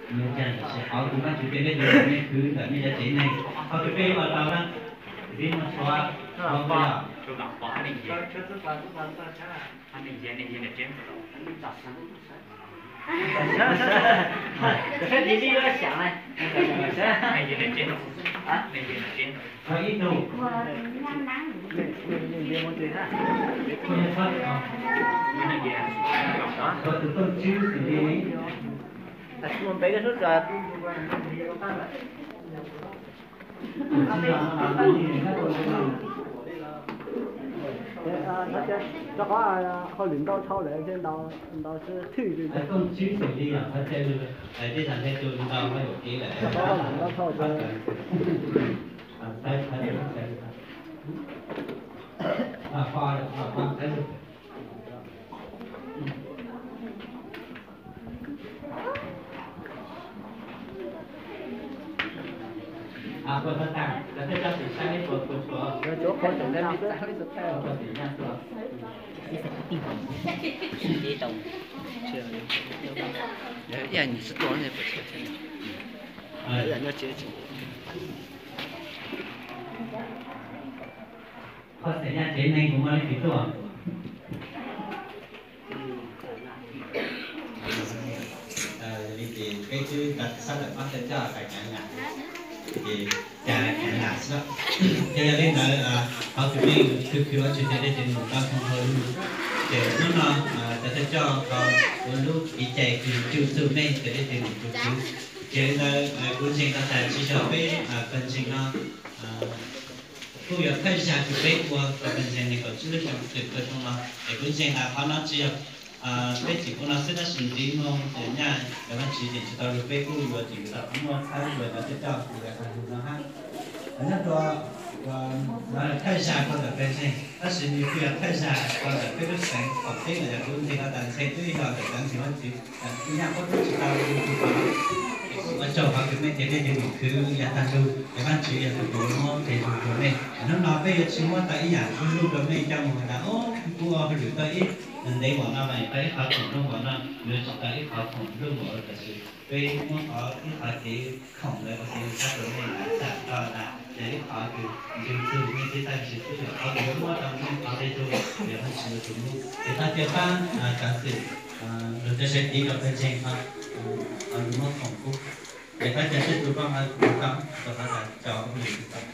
Nws cas tab sis qhov tus Vajtswv qhia peb tus nej khwv ntawm nej cov tsev neeg, qhov twg peb ua tau na, peb muaj txhua, txhua yog. Ib tug, tus tuj tswb xws li, rau qhov hauj lwm ntau dhau lawm, ntaus, ntaus thwj li. Tuj tswb xws li yog qhov chaw, tej zaum ntshe tus ntau hauj lwm kev lawm. Rau qhov hauj lwm ntau dhau lawm. Qhov xav nyab tsev neeg kuv muaj leej twg tuaj? Yog li ces peb twb sab tawm pab thawj coj hais kav nam, ces cas kav nam xwb. Ces yog li ntawd, qhov tus neeg khwv khwv Vajtswv ces dej ces nws tau thoob hauv lub. Ces hnub no cov thawj coj tau ua lub kev cai kws tswj txuj mej ces dej ces nws tus khwv. Ces li ntawd kuv ntseeg tau tas tsis yog peb pawg ntseeg no kuj yuav thawj zag kws peb ua tau pawg ntseeg nees nkaum tsib lub xyoo twm rau xyoo no. Es kuv ntseeg tas qhov no tsis yog peb tseem ua no xwb tab sis ntiv moog ces nyaj yog Vajtswv ces tsis tau lug peb kuj yuav tseem tau muaj txhawb yuav cov thawj coj kws yuav tau lug no hab. Nyob rua thawj zag rau ntawm pawg ntseeg tab sis nws kuj yog thawj zag rau ntawm peb lub xeev thaum peb los yog kuv ntseeg tau tas ntshe twb yog ntawm cov ntseeg Vajtswv. Kuv nyaj puab twb tsis tau lug tus ko, ua tsaug qhov kws mej ces dej ces nws khwv yog tag lug, es Vajtswv yog tus kws muab ntes lug rua mej. Hnub no peb yuav tsis muab tau ib yaam lug rua mej coj moog tas, o, kuv ua hauj lwm tau ib ntev npaum no mas tau ib qhov khoom lug npaum no, yuav tsis tau ib qhov khoom lug npaum no, tab sis peb muab qhov ib qhov kev khoom ntawd ua kev sab rua mej tas tau tas, ces ib qhov kws ntswg txug mej txij tag ntswg txug yog qhov kws yuav muab tau mej qhov nqe tug, yog Vajtswv tus muab. Ces tag kiag pab cov xwm lug cov sawv tiv rau pawg ntseeg no, qhov lug muab khoom kub, ces pab cov sawv tus pab ma lug tau rau qhov tas cov lug tau.